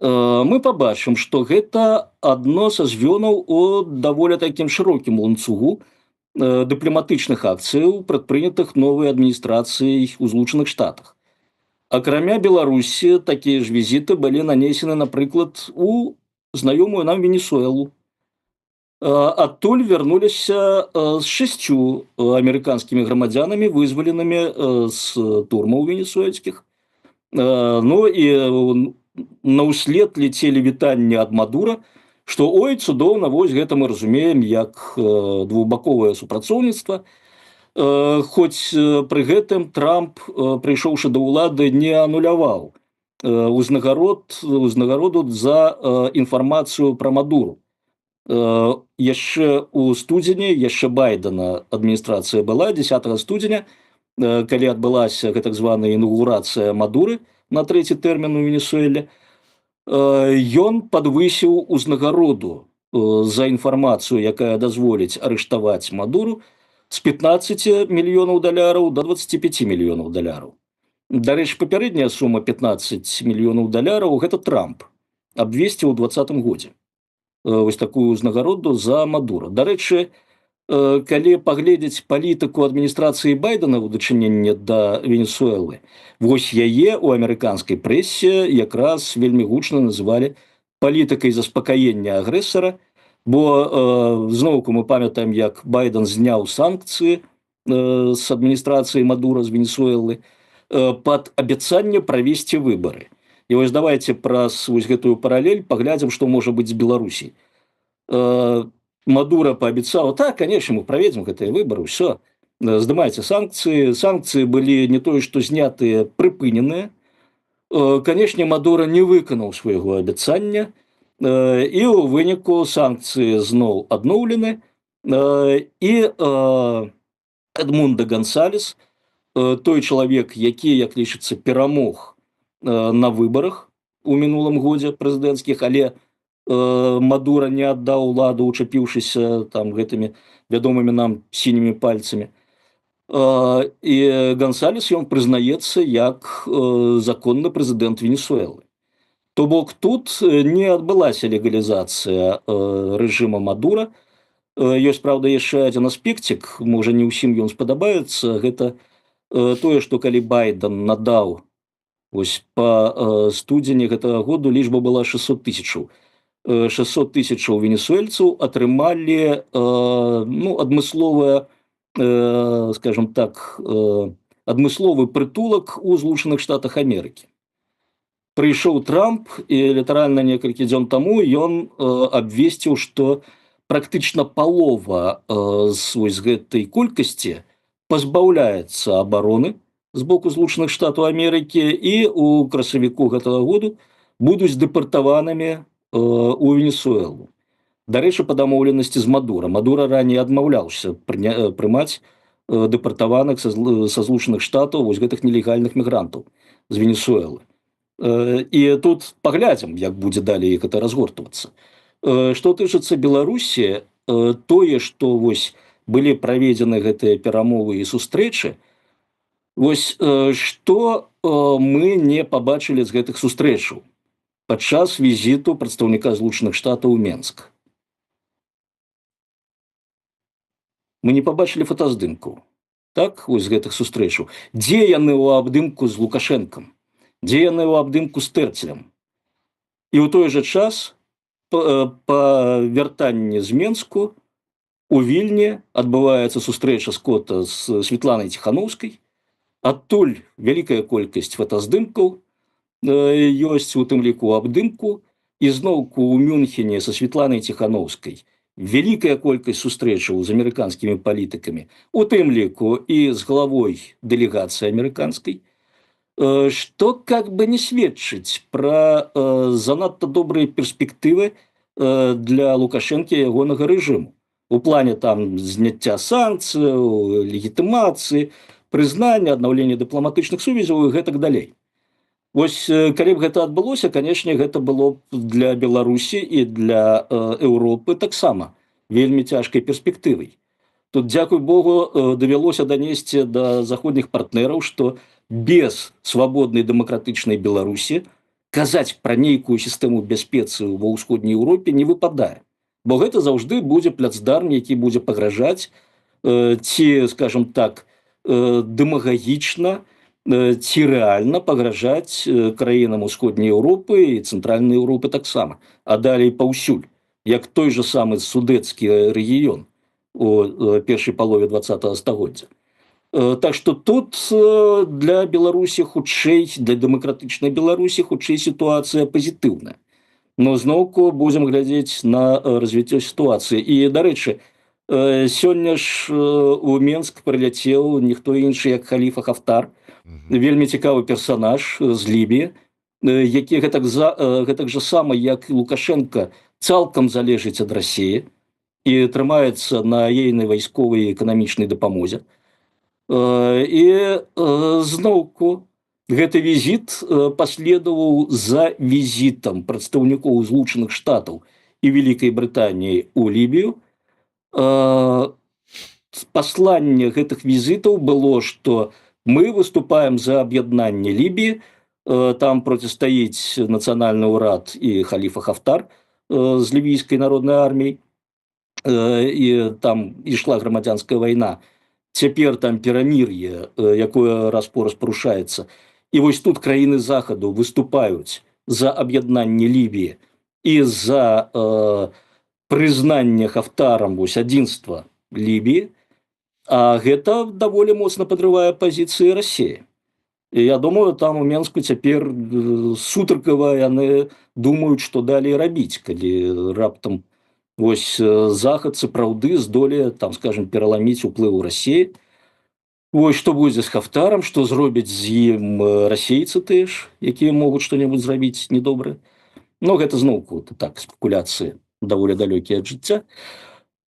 мы пабачым, што гэта адно са звёнаў у даволі такім шырокім ланцугу дыпламатычных акцыяў, прадпрынятых новай адміністрацыяй у Злучаных Штатах. Акрамя Беларусі, такія ж візіты былі нанесены, напрыклад, у знаёмую нам Венесуэлу. Адтуль вярнуліся з шасцю амерыканскімі грамадзянамі, вызваленымі з турмаў венесуэльскіх. Ну і на ўслед ляцелі вітанні ад Мадура, што ой, цудоўна, вось гэта мы разумеем як двухбаковае супрацоўніцтва. Хоць пры гэтым Трамп, прыйшоўшы да ўлады, не ануляваў узнагароду за інфармацыю пра Мадуру. Яшчэ у студзені, яшчэ Байдена адміністрацыя была, 10 студзеня, калі адбылася гэтак званая інаугурацыя Мадуры на трэці тэрмін у Венесуэле, ён падвысіў узнагароду за інфармацыю, якая дазволіць арыштаваць Мадуру, з 15 мільёнаў даляраў до 25 мільёнаў даляраў. Дарэчы, папярэдняя сума 15 мільёнаў даляраў — гэта Трамп абвесціў у 20-м годзе вось такую ўзнагароду за Мадура. Дарэчы, калі паглядзець палітыку адміністрацыі Байдена ў дачыненні да Венесуэлы, вось яе у амерыканскай прэсе якраз вельмі гучна называлі палітыкай заспакаення агрэсара, бо зноўку мы памятаем, як Байден зняў санкцыі. з адміністрацыі Мадура, з Венесуэлы, пад абяцанне правесці выбары. І вось давайте праз вось гэтую паралель паглядзім, што можа быць з Беларусі. Мадура паабяцаў: так, конечно, мы праведзем гэтыя выбары, ўсё, здымайце санкцыі. Санкцыі былі не тое што знятыя, прыпыненыя. Канешне, Мадура не выканаў свайго абяцання, і ў выніку санкцыі зноў адноўлены, і Эдмунда Гансалес, той чалавек, які, як лічыцца, перамог на выбарах у мінулым годзе прэзідэнцкіх, але Мадура не аддаў уладу, учапіўшыся там гэтымі вядомымі нам сінімі пальцамі. І Гансалес, ён прызнаецца як законны прэзідэнт Венесуэлы. То бок тут не адбылася легалізацыя рэжыма Мадура. Ёсць, праўда, яшчэ адзін аспекцік, можа, не ўсім ён спадабаецца. Гэта тое, што калі Байден надаў ось па студзені гэтага году, лічба была 600 тысячаў, 600 тысячаў венесуэльцаў атрымалі ну, адмысловая, скажем так, адмысловы прытулак у Злучаных Штатах Амерыкі. Прыйшоў Трамп, і літаральна некалькі дзён таму ён абвесціў, што практычна палова з вось гэтай колькасці пазбаўляецца абароны з боку Злучаных Штатаў Амерыкі і у красавіку гэтага году будуць дэпартаванымі у Венесуэлу. Дарэчы, па дамоўленасці з Мадура. Мадура раней адмаўляўся прымаць дэпартаваных са Злучаных Штатаў вось гэтых нелегальных мігрантаў з Венесуэлы. І тут паглядзім, як будзе далей гэта разгортвацца. Што тычыцца Беларусі, тое, што вось былі праведзены гэтыя перамовы і сустрэчы, вось што мы не пабачылі з гэтых сустрэчаў падчас візіту прадстаўніка Злучаных Штатаў у Менск? Мы не пабачылі фотаздымкаў, так, вось гэтых сустрэчаў. Дзе яны ў абдымку з Лукашэнкам, дзе яны ў абдымку з Тэрцелем? І ў той жа час па вяртанні з Менску у Вільні адбываецца сустрэча Скота з Светланай Ціханаўскай. Адтуль вялікая колькасць фотаздымкаў ёсць, у тым ліку абдымку, і зноўку ў Мюнхене са Светланай Ціханаўскай вялікая колькасць сустрэчаў з амерыканскімі палітыкамі, у тым ліку і з главой дэлегацыі амерыканскай, што как бы не сведчыць пра занадта добрыя перспектывы для Лукашэнкі, ягонага рэжыму у плане там зняцця санкцыяў, легітымацыі, прызнання, аднаўлення дыпламатычных сувязяў і гэтак далей. Вось калі б гэта адбылося, канешне, гэта было б для Беларусі і для Еўропы таксама вельмі цяжкай перспектывай. Тут, дзякуй Богу, давялося данесці да заходніх партнераў, што без свабоднай дэмакратычнай Беларусі казаць пра нейкую сістэму бяспецы ва Ўсходняй Еўропе не выпадае. Бо гэта заўжды будзе пляцдарм, які будзе пагражаць ці, скажем так, дэмагагічна, ці рэальна пагражаць краінам Усходняй Еўропы і Цэнтральнай Еўропы таксама, а далей паўсюль, як той жа самы Судэцкі рэгіён у першай палове 20 стагоддзя. Так што тут для Беларусі хутчэй, для дэмакратычнай Беларусі хутчэй сітуацыя пазітыўная. Но зноўку будзем глядзець на развіццё сітуацыі. І, дарэчы, сёння ж у Менск прыляцеў ніхто іншы, як Халіфа Хафтар, вельмі цікавы персанаж з Лібіі, які гэтак жа сама, як і Лукашенко, цалкам залежыць ад Расіі і трымаецца на ейнай вайсковай і эканамічнай дапамозе. І зноўку гэты візіт паследаваў за візітам прадстаўнікоў Злучаных Штатаў і Вялікай Брытаніі ў Лібію. Пасланне гэтых візітаў было, што мы выступаем за аб'яднанне Лібіі, там процістаіць нацыянальны ўрад і Халіфа Хафтар з Лівійскай народнай арміяй, і там ішла грамадзянская вайна. Цяпер там перамір'е, якое раз-пораз парушаецца. І вось тут краіны Захаду выступаюць за аб'яднанне Лібіі і за прызнанне Хафтарам вось адзінства Лібіі. А гэта даволі моцна падрывае пазіцыі Расіі. І я думаю, там у Менску цяпер сутаркава яны думаюць, што далей рабіць, калі раптам вось Захад сапраўды здолее там, скажем, пераламіць уплыў Расіі. Вось што будзе з Хафтарам, што зробяць з ім расейцы тыя ж, якія могуць што-небудзь зрабіць недобрае. Но гэта зноўку так, спекуляцыі, даволі далёкія ад жыцця.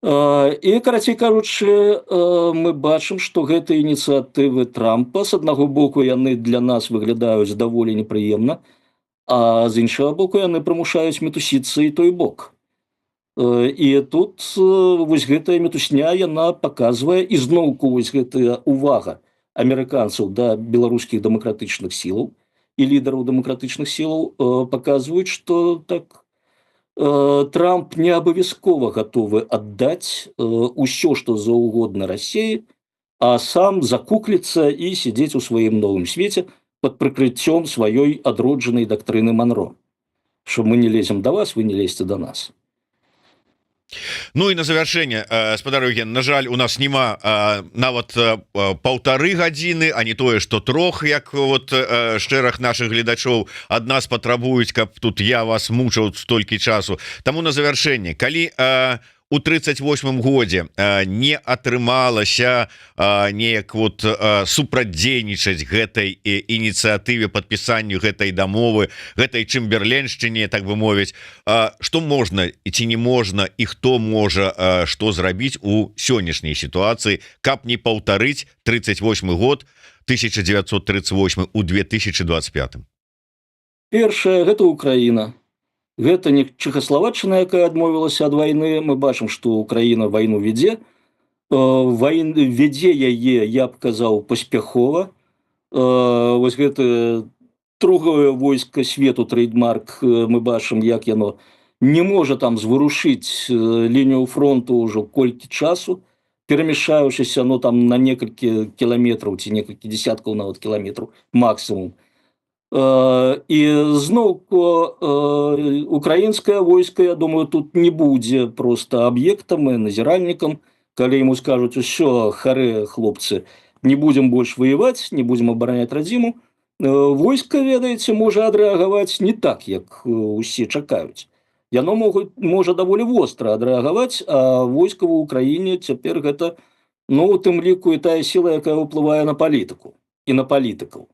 І, карацей кажучы, мы бачым, што гэтыя ініцыятывы Трампа, з аднаго боку, яны для нас выглядаюць даволі непрыемна, а з іншага боку, яны прымушаюць мітусіцца і той бок. І тут вось гэтая мітусня, яна паказвае, ізноўку вось гэтая увага амерыканцаў да беларускіх дэмакратычных сілаў і лідараў дэмакратычных сілаў паказваюць, што так, Трамп не абавязкова гатовы аддаць ўсё, што заўгодна, Расеі, а сам закукліцца і сядзець у сваім новым свеце под прыкрыццём сваёй адроджанай дактрыны Манро, что мы не лезем до вас, вы не лезьте до нас. Ну і на завяршэнне, спадар Яўген, на жаль, у нас няма нават 1,5 гадзіны, а не тое что трох, як вот шэраг наших гледачоў ад нас патрабуюць, каб тут я вас мучаў столькі часу. Таму на завяршэнне: калі у 38 годзе не атрымалася неяк вот супрацьдзейнічаць гэтай ініцыятыве, падпісанню гэтай дамовы, гэтай чэмберленшчыне, так бы мовіць, что можна і ці не можна, і хто можа что зрабіць у сённяшняй сітуацыі, каб не паўтарыць 38 год, 1938 у 2025? Першае — гэта Украіна. Гэта не Чэхаславаччына, якая адмовілася ад вайны. Мы бачым, што Украіна вайну вядзе, вайн вядзе яе, я б казаў, паспяхова. Вось гэта другое войска свету, трейдмарк, мы бачым, як яно не можа там зварушыць лінію фронту ўжо колькі часу, перамяшчаючыся, ну, там на некалькі кіламетраў ці некалькі десяткаў нават кіламетраў максимум. І зноўку украінскае войска, я думаю, тут не будзе просто аб'ектам і назіральнікам, калі ему скажуць: «Усё, хары, хлопцы, не будем больш воевать, не будем абараняць радзіму». Войска, ведаеце, можа адрэагаваць не так, як усе чакаюць. Яно можа даволі востра адрэагаваць. А войска ва Украіне цяпер — гэта, ну, у тым ліку і тая сіла, якая ўплывае на палітыку і на палітыкаў.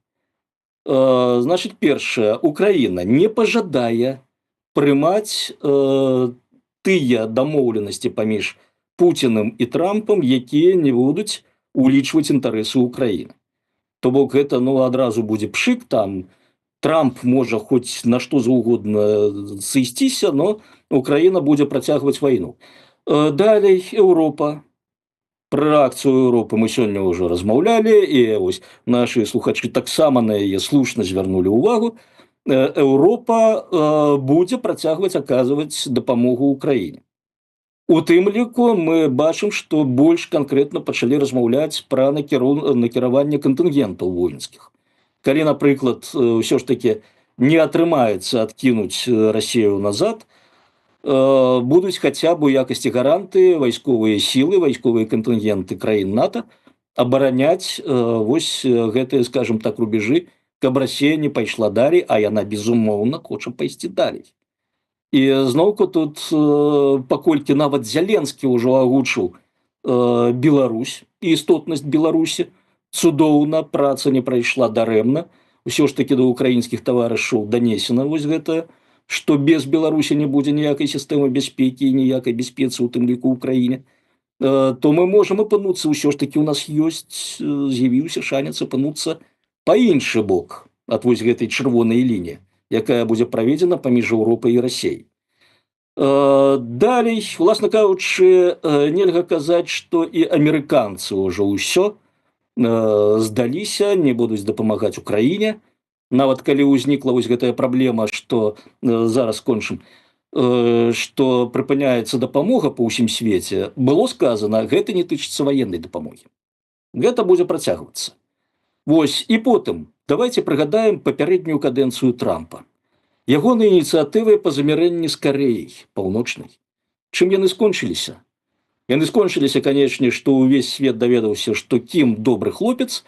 Значит, першае: Украіна не пажадае прымаць тыя дамоўленасці паміж Пуціным і Трампам, якія не будуць улічваць інтарэсы Украіны. То бок гэта, ну, адразу будзе пшык. Там Трамп можа хоць на што заўгодна сысціся, но Украіна будзе працягваць вайну. Далей Еўропа. Пра рэакцыю Еўропы мы сёння ўжо размаўлялі, і вось нашы слухачы таксама на яе слушна звярнулі ўвагу. Еўропа будзе працягваць аказваць дапамогу Украіне. У тым ліку мы бачым, што больш канкрэтна пачалі размаўляць пра накіраванне кантынгентаў воінскіх. Калі, напрыклад, ўсё ж такі не атрымаецца адкінуць Расею назад, будуць хаця б у якасці гаранты вайсковыя сілы, вайсковыя кантынгенты краін НАТО абараняць вось гэтыя, скажем так, рубежы, каб Расія не пайшла далей, а яна безумоўна хоча пайсці далей. І зноўку тут, паколькі нават Зяленскі ўжо агучыў Беларусь і істотнасць Беларусі, цудоўна, праца не прайшла дарэмна, ўсё ж таки да украінскіх таварышаў данесена вось гэта, што без Беларусі не будзе ніякай сістэмы бяспекі і ніякай бяспецы у тым ліку Украіне, то мы можам апынуцца, ўсё ж таки у нас ёсць, з'явіўся шанец апынуцца па іншы бок ад вось гэтай чырвонай лініі, якая будзе праведзена паміж Еўропай і Расеяй. Далей, уласна кажучы, нельга казаць, што і амерыканцы ўжо ўсё здаліся, не будуць дапамагаць Украіне. Нават калі ўзнікла вось гэтая праблема, што зараз скончым, што прыпыняецца дапамога па ўсім свеце, было сказано: гэта не тычыцца ваеннай дапамогі, гэта будзе працягвацца. Вось, і потым давайте прыгадаем папярэднюю кадэнцыю Трампа, ягоныя ініцыятывы па замірэнні з Карэяй Паўночнай. Чым яны скончыліся? Яны скончыліся, канечне, што ўвесь свет даведаўся, што Кім добры хлопец,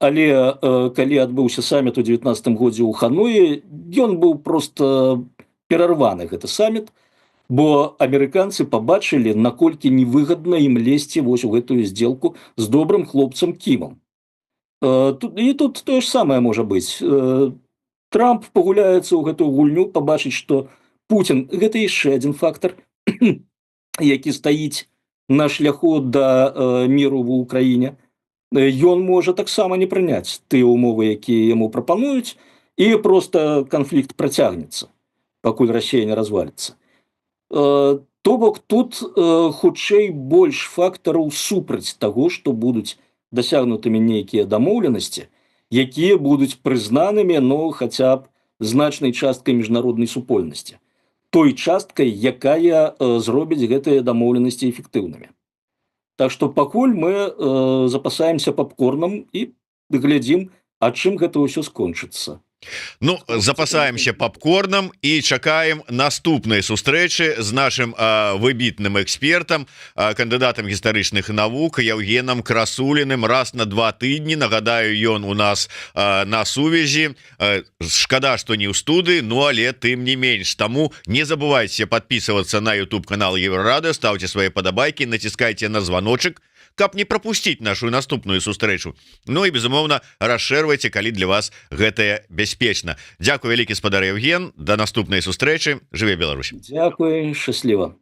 але калі адбыўся саміт у 19 годзе ў Ханоі, ён быў просто перарваны, гэты саміт, бо амерыканцы пабачылі, наколькі невыгадна ім лезці вось у гэтую сделку з добрым хлопцам Кімам. Тут, і тут тое ж самае можа быць. Трамп пагуляецца ў гэтую гульню, пабачыць, што Путін — гэта яшчэ адзін фактор, які стаіць на шляху да міру в Украіне. Ён можа таксама не прыняць тыя умовы, якія яму прапануюць, і просто канфлікт працягнецца, пакуль Расія не разваліцца. То бок тут хутчэй больш фактараў супраць таго, што будуць дасягнутымі нейкія дамоўленасці, якія будуць прызнанымі, ну, хаця б значнай часткай міжнароднай супольнасці, той часткай, якая зробіць гэтыя дамоўленасці эфектыўнымі. Так што пакуль мы запасаемся папкорнам і глядзім, а чым гэта ўсё скончыцца. Ну, запасаемся папкорнам і чакаем наступнай сустрэчы з нашим выбітным экспертам, кандыдатам гістарычных навук Яўгенам Красуліным раз на 2 тыдні. Нагадаю, ён у нас на сувязі. Шкада, что не ў студыі, ну, але тым не менш. Таму не забывайте подписываться на YouTube канал Еўрарадыё, ставьте свои падабайкі, націскайте на звоночек, каб не пропусціць нашу наступную сустрэчу. Ну і, безумоўна, расшэрвайце, калі для вас гэтае бяспечна. Дзякуй вялікі, спадар Яўген, да наступнай сустрэчы. Жыве Беларусь! Дзякуй, шчасліва.